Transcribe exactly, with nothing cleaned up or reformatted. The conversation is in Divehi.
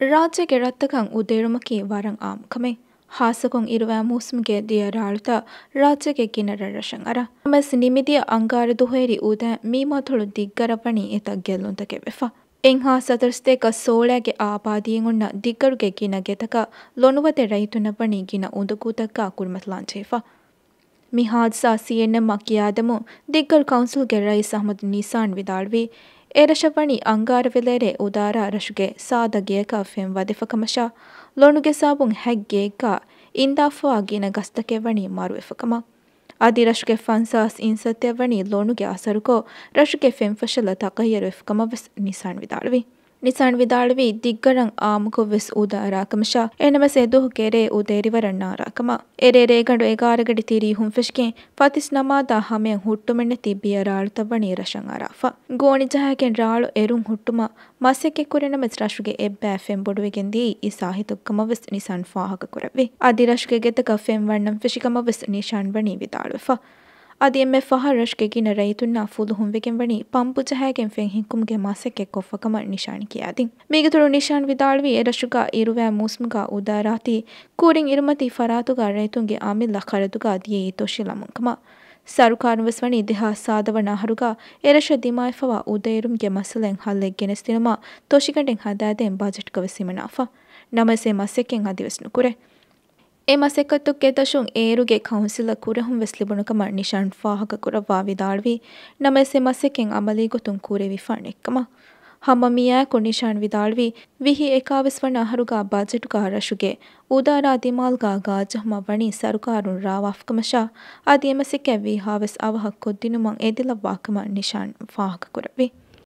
ރާއްޖޭގެ ރަށްތަކަށް އުދައެރުމަކީ ވަރަށް އާއްމު ކަމެއް. ހާއްސަކޮށް އިރުވާ މޫސުމުގެ ދިޔަ ރާޅުތައް ރާއްޖޭގެ ގިނަ ރަށްރަށަށް އަރާ. ނަމަވެސް ނިމިދިޔަ އަންގާރަ ދުހައެރި އުދައިން މީމާތޮޅު ދިއްގަރަށް ވަނީ އެތައް ގެއްލުންތަކެއް ވެފަ. އެއްހާސް ހަތަރުސަތޭކަ ސޯޅައިގެ އާބާދީއިން އޮންނަ ދިއްގަރުގެ ގިނަ ގެތަކަށް ލޮނުވަދެ ރައްޔިތުންނަށް ވަނީ ގިނަ އުނދަގޫތަކާ ކުރިމަތިލާން ޖެހިފަ. މި ހާދިސާ ސީއެންއެމްއަށް ކިޔާދެމުން ދިއްގަރު ކައުންސިލްގެ ރައީސް އަޙްމަދު ނިސާން ވިދާޅުވީ، އެރަށަށް ވަނީ އަންގާރަ ވެލޭރޭ އުދާރާ ރަށުގެ ސާދަ ގެޔަކަށް ފެން ވަދެފަ ކަމަށާ، ލޮނުގެ ސަބަބުން ހަތް ގެއެއްގަ އިންދާފަވާ ގިނަ ގަސްތަކެއް ވަނީ މަރުވެފަ ކަމަށް. އަދި ރަށުގެ ފަންސާސް އިންސައްތައަށް ވަނީ ލޮނުގެ އަސަރުކޮށް، ރަށުގެ ފެންފަށަލަ ތަޣައްޔަރުވެފަ ކަމަށް ވެސް ނިސާން ވިދާޅުވި. ނިސާން ވިދާޅުވީ، ދިއްގަރަށް އާއްމުކޮށް ވެސް އުދާ އަރާ ކަމަށާ، އެނަމަސް އެ ދުވަހު ގެރޭ އުދައެރިވަރަށް ނާރާ ކަމަށް. އެރޭ ރޭގަނޑު އެގާރަ ގަޑި ތިރީހުން ފެށިގެން ފަތިސް ނަމާދާ ހަމަޔަށް ހުއްޓުމެއްނެތި ބިޔަ ރާޅުތައް ވަނީ ރަށަށް އަރާފަ. ގޯނި ޖަހައިގެން ރާޅު އެރުން ހުއްޓުމަށް މަސައްކަތް ކުރި ނަމަވެސް ރަށުގެ އެއްބައި ފެން ބޮޑުވެގެން ދިޔައީ އިސާހިތު ކަމަށް ވެސް ނިސާން ފާހަގަ ކުރެއްވި. އަދި ރަށުގެ ގެތަކަށް ފެން ވަންނަން ފެށި ކަމަށް ވެސް ނިޝާން ވަނީ ވިދާޅުވެފަ. އަދި އެންމެ ފަހަރު ރަށުގެ ގިނަ ރައްޔިތުންނާ ފުލުހުން ވެގެން ވަނީ ޕަމްޕު ޖަހައިގެން ފެން ހިންކުމުގެ މަސައްކަތް ކޮށްފަ ކަމަށް ނިޝާން ކިޔާދިން. މީގެ އިތުރުން ނިޝާން ވިދާޅުވީ، އެ ރަށުގަ އިރުވާ މޫސުމުގަ އުދާ ރާތީ ކުރިން އިރުމަތީ ފަރާތުގަ ރައްޔިތުންގެ އަމިއްލަ ޚަރަދުގަ ދިޔައީ ތޮށިލަމުން ކަމަށް. ސަރުކާރުން ވެސް ވަނީ ދެހާސް ސާދަ ވަނަ އަހަރުގަ އެ ރަށަށް ދިމާވެފަވާ އުދައެރުމުގެ މައްސަލައިން ހައްލެއް ގެނެސްދިނުމަށް ތޮށިގަނޑެއް ހަދާދޭން ބަޖެޓްގަ ވެސް ހިމަނާފަ. ނަމަވެސް އެ މަސައްކަތް އަދިވެސް ނުކުރޭ. އެ މަސައްކަތުގެ ދަށުން އޭރުގެ ކައުންސިލަށް ކުރެހުން ވެސް ލިބުނު ކަމަށް ނިޝާން ފާހަގަ ކުރައްވާ ވިދާޅުވީ، ނަމަވެސް އެ މަސައްކަތް އަމަލީ ގޮތުން ކުރެވިފަ ނެތްކަމަށް. ހަމަ މިއާއެކު ނިޝާން ވިދާޅުވީ، ވިހި އެކާވީސް ވަނަ އަހަރުގަ ބަޖެޓުގަ ރަށުގެ އުދާރާ ދިމާލުގަ ގާ ޖަހުމަށް ވަނީ ސަރުކާރުން ރާވާފަ ކަމަށާ، އަދި އެ މަސައްކަތް ވީހާވެސް އަވަހަށް ކޮށްދިނުމަށް އެދިލައްވާ ކަމަށް ނިޝާން ފާހަގަ ކުރެއްވި.